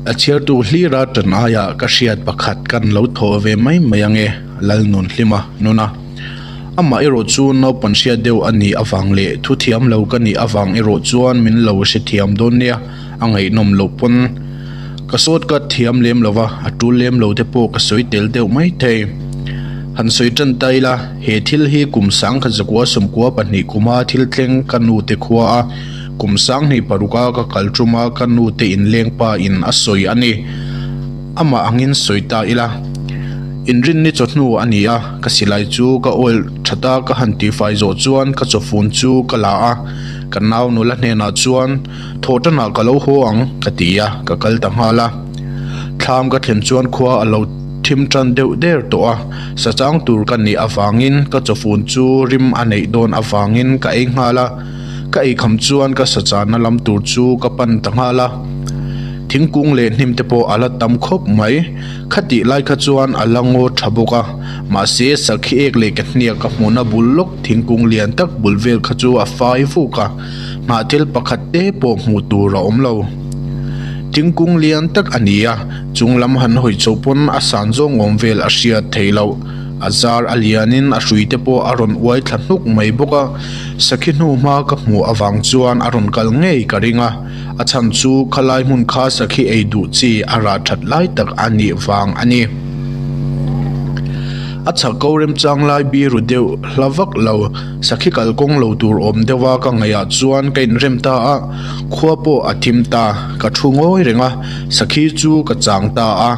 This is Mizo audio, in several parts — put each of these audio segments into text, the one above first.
A chhiartu hlira tan aiah ka hriat pakhat kan lo thawh ve mai mai ange Lalnunhlima nuna. Amah erawh chu naupan hriat deuh a nih avang leh thu thiam lo ka nih avang erawh chuan min lo hrethiam dawn nia a ngaihnawm loh pawn ka sawt ka thiam lem lo va, a tul lem lo te pawh ka sawi tel deuh mai thei. Han sawi tan ta ila, he thil hi kum sangkhat zakua 92 kuma thil thleng ka nu te khua a, kum 2006 a ka kal tum a ka nu te inleng pa in a sawi a ni. Amah angin sawi ta ila, inrinni chawhnu a ni a, ka silai chu ka oil that a ka han tifai zawh chuan ka chawfun chu ka la a, ka nau nula hnenah chuan, Thawhtanah ka lo haw ang, ka ti a, ka kal ta nghal a. Thlam ka thlen chuan khua a lo thim tan deuh der tawh a, sachang tur ka nih avangin ka chawfun chu rim a neih dawn avangin ka ei nghal a, ka eikham chuan ka sachanna lam tur chu ka pan ta nghal a. Thingkung leh hnim te pawh a la tam khawp mai, khatih lai kha chuan a la ngaw tha bawk a, mahse sakhi ek leh ka hniak ka hmuhna bul lawk thingkung lian tak bul vel kha chu a fai vuk a. Hnahthel pakhat te pawh hmuh tur a awm lo. Thingkung lian tak a ni a, chung lam han hawi chho pawn a san zawng awm vel a hriat theih loh. A zar a lianin a hrui te pawh a rawn uai thla hnuk mai bawk a, sakhi hnu hma ka hmuh avang chuan a rawn kal ngei ka ring a, a chhan chu khalai hmun kha sakhi ei duh chi a rah that lai tak a nih vang a ni. A chhak ko remchang lai biru deuh hla vak lo. Sakhi kalkawng lo tur awm deuha ka ngaihah chuan ka inrem ta a, khua pawh a thim ta, ka thu ngawi reng a, sakhi chu ka chang ta a,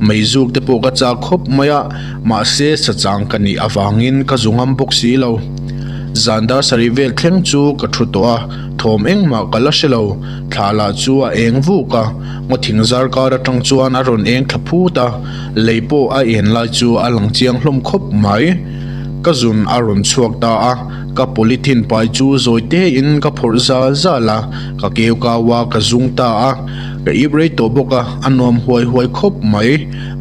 meizuk te pawh ka chak khawp mai a, mahse sa chang ka nih avangin ka zu ngam bawk si lo. Zan dar sarih vel thleng chu ka thu tawh a, thawm engmah ka la hre lo, thla lah chu a eng vuk a, ngaw thing zar kar atang chuan a rawn eng thla phut a, lei pawh a en lai chu a lang chiang hlawm khawp mai. Ka zun a rawn chhuak ta a, ka polythene pai chu zawi tein ka phawrh zal zal a, ka keu kau a, ka zung ta a. Ka ip rei tawh bawk a, a nuam huai huai khawp mai.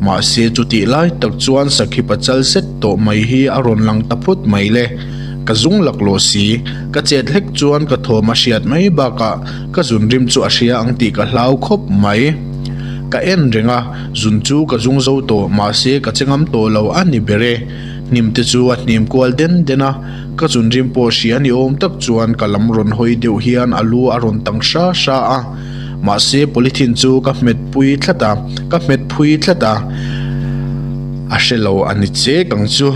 Mahse chutih lai tak chuan sakhi pachal zet tawh mai hi a rawn lang ta phut mai le. Ka zung laklawh si, ka chet hlek chuan ka thawm a hriat mai bakah ka zun rim chu a hria ang tih ka hlau khawp mai. Ka en reng a, zun chu ka zung zo tawh mahse ka che ngam tawh lo a ni ber e. Hnim te chu a hnim kual den den a, ka chunrim pawh hria ni awm tak chuan ka lam rawn hawi deuh hian a lu a rawn tang hra hra a. Mahse polythene chu ka hmet pui tlat a, ka hmet phui tlat a, a hre lo a ni che kang chu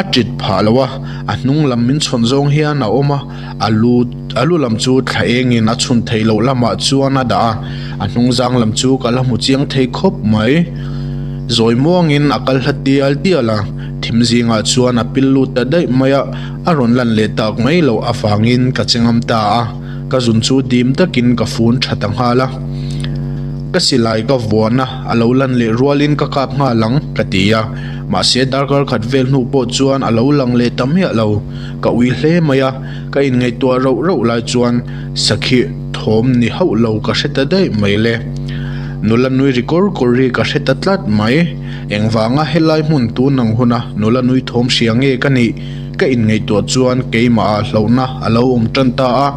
a tit phah lo a, a hnung lam min chhawn zawng hian a awm a, a lu a lu lam chu thla engin a chhun theih loh lamah chuan a dah a, a hnung zang lam chu ka la hmu chiang thei khawp mai. Zawi muangin a kal hla tial tial a, thim zingah chuan a pil lut ta daih mai a, a rawn lan leh tak mai loh avangin ka che ngam ta a, ka zun chu dim takin ka fun tha ta nghal a. Ka silai ka vuan a, a lo lan leh rualin ka kap nghal ang ka ti a, mahse darkar khat vel hnu pawh chuan a lo lang leh ta miah lo, ka ui hle mai a, ka inngaihtuah rauh rauh lai chuan sakhi thawm ni hauh lo ka hre ta daih mai le. Nula nui ri kawr kawr ri ka hre ta tlat mai. Engvanga helai hmun tun ang huna nula nui thawm hria nge ka nih? Ka inngaihtuah chuan keimahah hlauhna a lo awm tan ta a.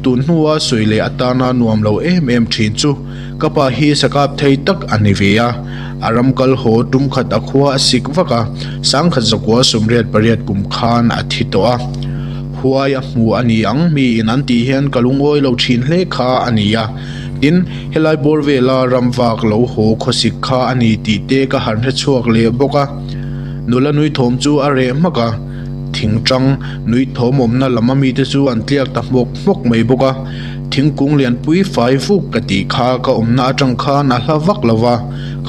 Tun hnua sawi leh atana nuam lo em em thin chu ka pa hi sakap thei tak a ni ve a. A ram kal haw tum khat a khua a sik vak a, 1988 kum khan a thi tawh a. Huai a hmu a ni ang miin an tih hian ka lungawi lo thin hle kha a ni a. Tin, helai bawr vela ram vak lo haw khawsik kha a ni tih te ka han hre chhuak leh bawk a. Nula nui thawm chu a reh hmak a, thingtang nui thawm awmna lam ami te chu an tliak ta hmawk hmawk mai bawk a. Thingkung lianpui fai vuk ka tih kha ka awmna atang khan a hla vak lo va,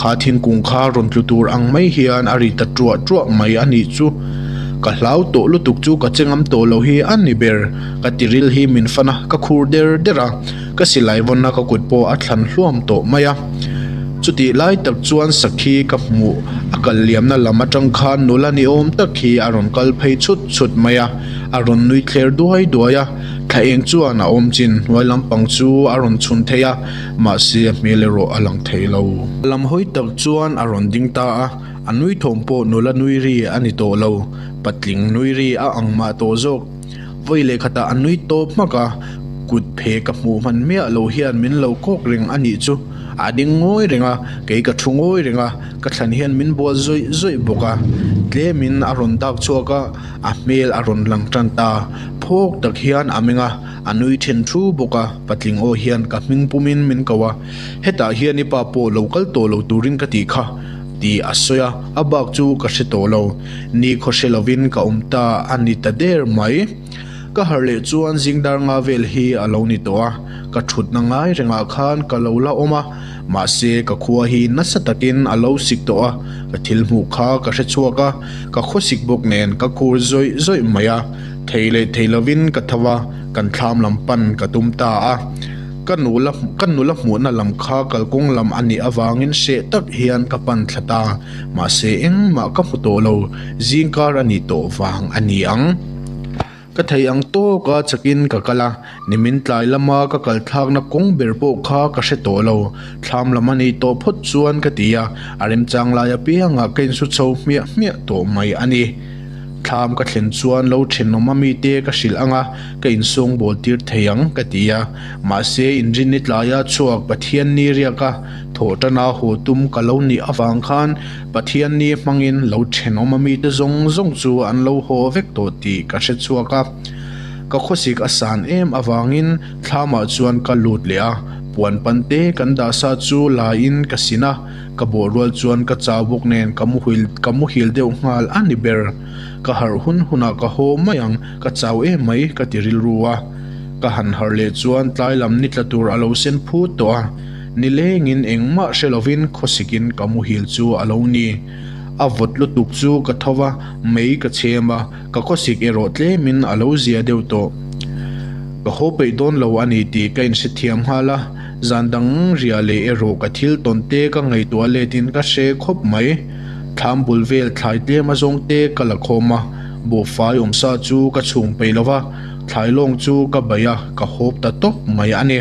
kha thingkung kha rawn tlu tur ang mai hian a ri ta tuah tuah mai a nih chu. Ka hlau tawh lutuk chu ka che ngam tawh lo hi a ni ber, ka tiril hi min fan a, ka khur der der a. Ka silai vawnna ka kut pawh a thlan hluam tawh mai a. Chutih lai tak chuan sakhi ka hmuh a kal liamna lam atang khan nula ni awm tak hi a rawn kal phei chhut chhut mai a, a rawn nui thler duai duai a, thla eng chuan a awm chin hnuai lampang chu a rawn chhun thei a, mahse a hmel erawh a lang thei lo. A lam hawi tak chuan a rawn ding ta a, a nui thawm pawh nula nui ri a ni tawh lo, patling nui ri a ang mah tawh zawk. Vawi leh khatah a nui tawp hmak a, kut. phe ka hmuh hman miah lo hian min lo kawk reng a nih chu. A ding ngawi reng a, kei ka thu ngawi reng a, ka thlan hian min bual zawih zawih bawk a. Tlemin a rawn dak chhuak a, a hmel a rawn lang tan ta. Phawk tak hian a meng a, a nui then thu bawk a, patling aw hian ka hming pumin min ko a, hetah hian i pa pawh lo kal tawh lo turin ka tih kha, tih a sawi a, a bak chu ka hre tawh lo. Ni khaw hre lovin ka awm ta a ni ta der mai. Ka harh leh chuan zingdar nga vel hi a lo ni tawh a, ka thutna ngai rengah khan ka lo la awm a, mahse ka khua hi nasa takin a lo sik tawh a, ka thil hmuh kha ka hre chhuak a, ka khawsik bawk nen ka khur zawih zawih mai a, thei leh thei lovin ka tho a, kan thlam lam pan ka tum ta a. Ka nula ka nula hmuhna lam kha kalkawng lam a nih avangin hreh tak hian ka pan thla ta, mahse engmah ka hmu tawh lo, zingkar a nih tawh vang a ni ang. Ka thei ang tawka chakin ka kal a, nimin tlai lama ka kal thlakna kawng ber pawh kha ka hre tawh lo, thlam lam a nih tawh phawt chuan ka ti a, a remchang lai apiangah ka insu chho hmiah hmiah tawh mai a ni. Thlam ka thlen chuan lo thenawm a mite ka hrilh ang a, ka insawng bawl tir thei ang ka ti a, mahse inrinni tlaia chhuak Pathianni riaka thawh tana haw tum ka lo nih avang khan Pathianni hmangin lo thenawm a mite zawng zawng chu an lo haw vek tawh tih ka hre chhuak a. Ka khawsik a san em avangin thlamah chuan ka lut leh a, puan pan te kan dah sa chu la in ka sin a, ka bawh rual chuan ka chau bawk nen ka muhil ka muhil deuh nghal a ni ber. Ka harh hun hunah ka haw mai ang, ka chau em mai ka ti rilru a. Ka han harh leh chuan tlai lam ni tla tur a lo sen phut tawh a. Nilengin engmah hre lovin khawsikin ka muhil chu a lo ni. A vawt lutuk chu ka tho va, mei ka chhem a, ka khawsik erawh tlemin a lo zia deuh tawh. Ka haw peih dawn lo a ni tih ka inhrethiam nghal a, zan dang riah leh erawh ka thil tawn te ka ngaihtuah letin ka hre khawp mai. Thlam bul vel thlai tlem a zawng te ka la khawm a, buhfai awmsa chu ka chhung peih lo va, Thlai lawng chu ka baih a, ka hawp ta tawp mai a ni.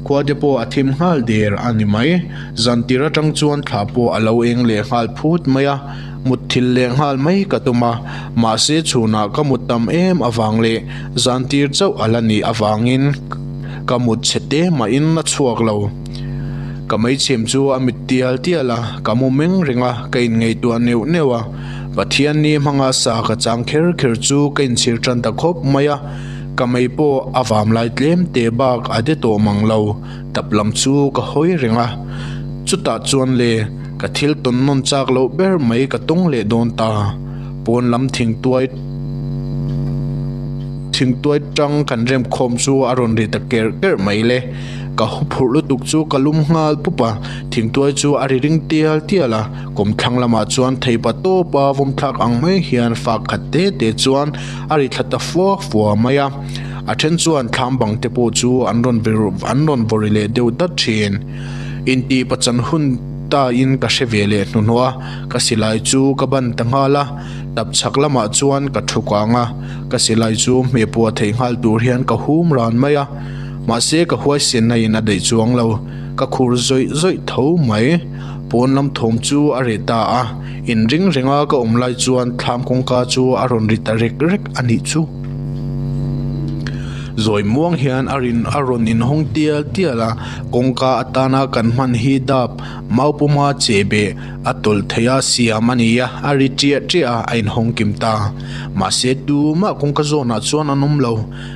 Khua te pawh a thim nghal der a ni mai. Zantir atang chuan thla pawh a lo eng leh nghal phut mai a, mutthil leh nghal mai ka tum a, mahse chhunah ka mut tam em avang leh zantir chauh a la nih avangin ka mut chhe te mahin a chhuak lo. Ka meichhem chu a mit tial tial a, ka mu meng reng a, ka inngaihtuah neuh neuh a. Pathianni hmanga sa ka chang kher kher chu ka inchhir tan ta khawp mai a, ka mei pawh a vam lai tlem te bak a de tawh mang lo, tap lam chu ka hawi reng a. Chutah chuan le, ka thil tawn nawn chak loh ber mai ka tawng leh dawn ta. Pawn lam thingtuai thingtuai tang kan rem khawm chu a rawn ri ta kerh kerh mai le. Ka huphurh lutuk chu ka lum nghal pup a, thingtuai chu a ri ring tial tial a. Kawmthlang lamah chuan theipa tawpa vawmthlak ang mai hian fak khat te te chuan a ri thla ta fua fua mai a, a then chuan thlam bang te pawh chu an rawn an rawn vawri leh deuh dat thin. Intih pachan hun ta in ka hre ve leh hnuhnawh a, ka silai chu ka ban ta nghal a, tap chhak lamah chuan ka thu kang a, ka silai chu hmehpuah theih nghal tur hian ka hum ran mai a, mahse ka huaisenna in a daih chuang lo, ka khur zawih zawih tho mai. Pawn lam thawm chu a reh ta a, inring renga ka awm lai chuan thlam kawngka chu a rawn ri ta rek rek a nih chu. Zawi muang hian a rin a rawn inhawng tial tial a, kawngka atana kan hman hi dap mau puma che beh a tawlh theih a siam a ni a, a ri ṭiah ṭiah a, a inhawng kim ta. Mahse tumah kawngka zawnah chuan an awm lo,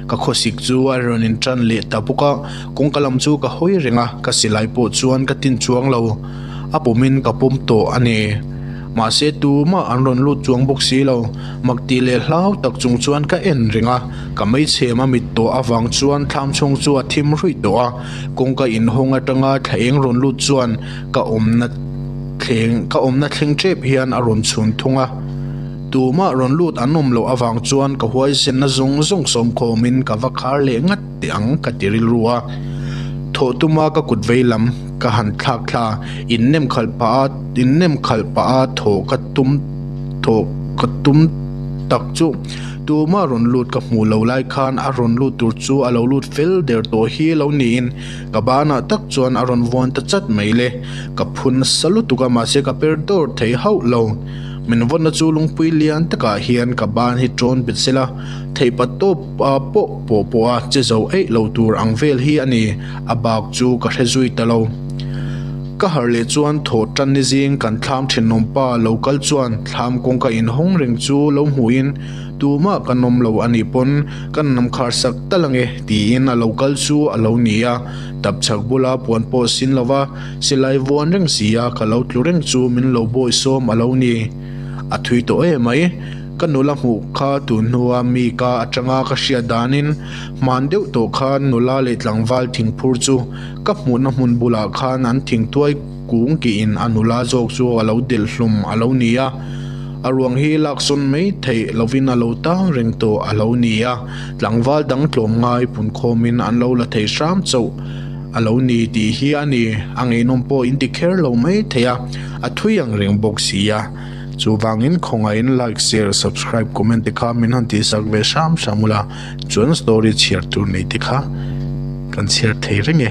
ka khawsik chu a rawn inṭan leh ta bawk a. Kawngka lam chu ka hawi reng a, ka silai pawh chuan ka tin chuang lo. A pawmin ka pawm tawh a ni. Mahse tumah an rawn lut chuang bawk si lo. Mak tih leh hlau tak chung chuan ka en reng a, ka meichhem a mit tawh avang chuan thlam chhung chu a thim ruih tawh a. Kawngka inhawng atanga thla eng rawn lut chuan ka awmna thleng ka awmna thleng tep hian a rawn chhun thung a. Tumah rawn lut an awm loh avang chuan ka huaisenna zawng zawng sawmkhawmin ka va khar leh ngat. Teh ang ka ti rilru a, thawh tuma ka kut vei lam ka han thlak thla, innem khalh pah a, innem khalh pah a thawh ka tum thawh ka tum tak chu tuma rawn lut ka hmuh lo lai khan a rawn lut tur chu a lo lut fel der tawh hi lo niin ka banah tak chuan a rawn vuan ta chat mai le, ka phun nasa lutuk a mahse ka per dawr thei hauh lo. Min vawnna chu lungpui lian takah hian ka ban hi ṭawn bet sela, theihpat tawp pawh pawh pawha che zo eih lo tur ang vel hi a ni, a bak chu ka hre zui ta lo. Ka harh leh chuan thawh ṭan ni zing kan thlam ṭhenawmpa lo kal chuan thlam kawngka inhawng reng chu lo hmuhin tumah kan awm lo a nih pawn kan nam khar sak tal ange tiin a lo kal chu a lo ni a, tapchhak bula puan pawh sin lova Silai vuan reng si a, ka lo tlu reng chu min lo bawi sawm a lo ni. A thui tawh em mai. Ka nula hmuh kha tun hnua mi ka atanga ka hriat danin hman deuh tawh khan nula leh tlangval thingphur chu ka hmuhna hmun bulah khan an thingtuai kung kihin a nula zawk chu a lo delh hlum a lo ni a. A ruang hi laksawn mai theih lovin a lo tang reng tawh a lo ni a. Tlangval dang tlawmngai punkhawmin an lo la thei hram chauh. A lo ni tih hi a ni, a ngeihnawm pawh in ti kher lo mai thei a, a thui ang reng bawk si a. Chuvangin khawngaihin like, share, subscribe, comment te kha min han tihsak ve hram hram ula, chuan story chhiar tur nei te kha kan chhiar thei reng e.